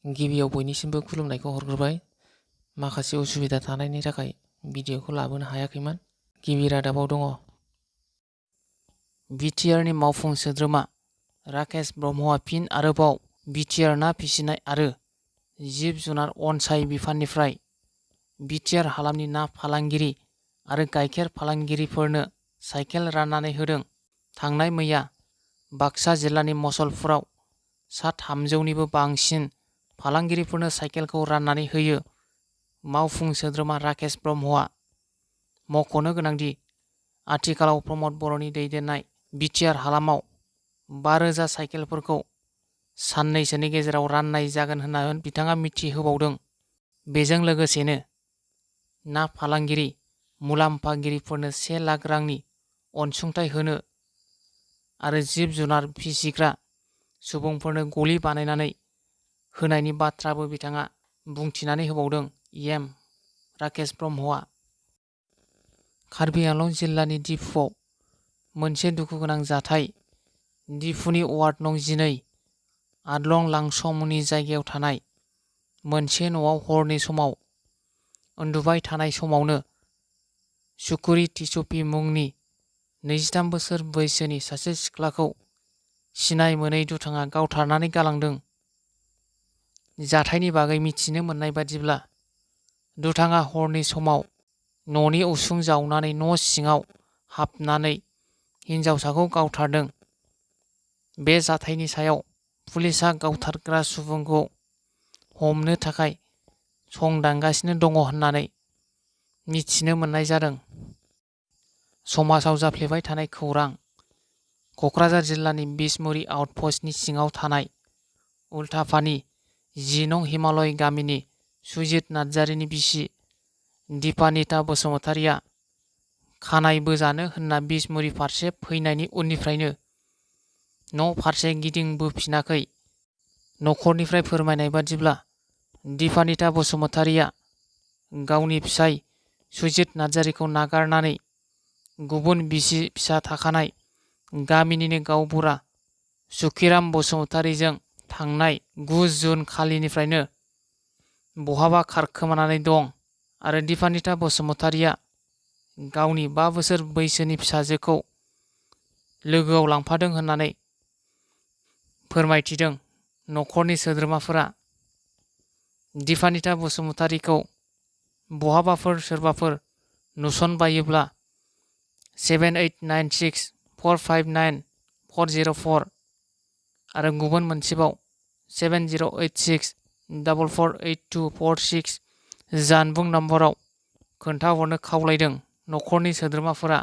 गिबियाव बयनिसिमबो खुलुमनायखौ हरग्रोबाय। माखासे उसुबिदा थानायनि थाखाय भिडिअखौ लाबोनो हायाखैमोन। गिबि रादाबाव दङ। बिटिआरनि मावफुं सोद्रोमा राकेश ब्रह्मआ फिन आरोबाव बिटिआर ना फिसिनाय आरो जिब जुनार अनसाय बिफाननिफ्राय बिटिआर हालामनि ना फालांगिरि आरो गाइखेर फालांगिरिफोरनो साइकेल राननानै होदों। थांनाय मैया बाक्सा जिल्लानि मसलपुराव सा 300निबो बांसिन फालांगिरिफोरनो साइकेलखौ राननानै होयो। मावफुं सोद्रोमा राकेश ब्रह्मआ मख'नो गोनांदि आथिखालाव प्रमद बर'नि दैदेननाय बिटिआर हालामाव 5,000 साइकेलफोरखौ साननैसोनि गेजेराव राननाय जागोन होनना बिथाङा मिथिहोबावदों। बेजों लोगोसेनो ना फालांगिरि मुलाम्फागिरिफोरनो 1 लाख रांनि अनसुंथाइ होनो आरो जिब जुनार फिसिग्रा सुबुंफोरनो गलि बानायनानै होनायनि बाथ्राबो बिथाङा बुंथिनानै होबावदों। एम राकेश ब्रह्मआ कार्बि आंलं जिल्लानि डिफुआव मोनसे दुखुगोनां जाथाय। डिफुनि वार्ड नं 12 आदलं लांस'मुनि जायगायाव थानाय मोनसे न'आव हरनि समाव उन्दुबाय थानाय समावनो सुकुरि टिसुपि मुंनि 23 बोसोर बैसोनि सासे सिख्लाखौ सिनाय मोनै दुथाङा गावथारनानै गालांदों। जाथायनि बागै मिथिनो मोननाय बादिब्ला दुथाङा हरनि समाव न'नि उसुं जावनानै न' सिङाव हाबनानै हिन्जावसाखौ गावथारदों। बे जाथायनि सायाव पुलिसआ गावथारग्रा सुबुंखौ हमनो थाखाय संदांगासिनो दङ होननानै मिथिनो मोननाय जादों। समाजाव जाफ्लेबाय थानाय खौरां। क'क्राझार जिल्लानि बिसमुरि आउटप'स्टनि सिङाव थानाय उल्थाफानि 10 नं हिमालय गामिनि सुजित नार्जारिनि बिसि दीपानिता बसुमतारिया खानाय बोजानो होनना बिसमुरि फारसे फैनायनि उननिफ्रायनो न' फारसे गिदिंबोफिनाखै। न'खरनिफ्राय फोरमायनाय बादिब्ला दीपानिता बसुमतारिया गावनि फिसाय सुजित नार्जारिखौ नागारनानै गुबुन बिसि फिसा थाखानाय गामिनिनो गावबुरा सुखिराम बसुमतारिजों थांनाय 9 जुन खालिनिफ्रायनो बहाबा खारखोमानानै दं आरो दीपानिता बसुमतारिया गावनि 5 बोसोर बैसोनि फिसाजोखौ लोगोआव लांफादों होननानै फोरमायथिदों। न'खरनि सोद्रोमाफोरा दीपानिता बसुमतारिखौ बहाबाफोर सोरबाफोर नुसनबायोब्ला 7896459404 आरो गुबुन मोनसेबाव 7086448246 जानबुं नम्बराव खोन्थाहरनो खावलायदों। न'खरनि सोद्रोमाफोरा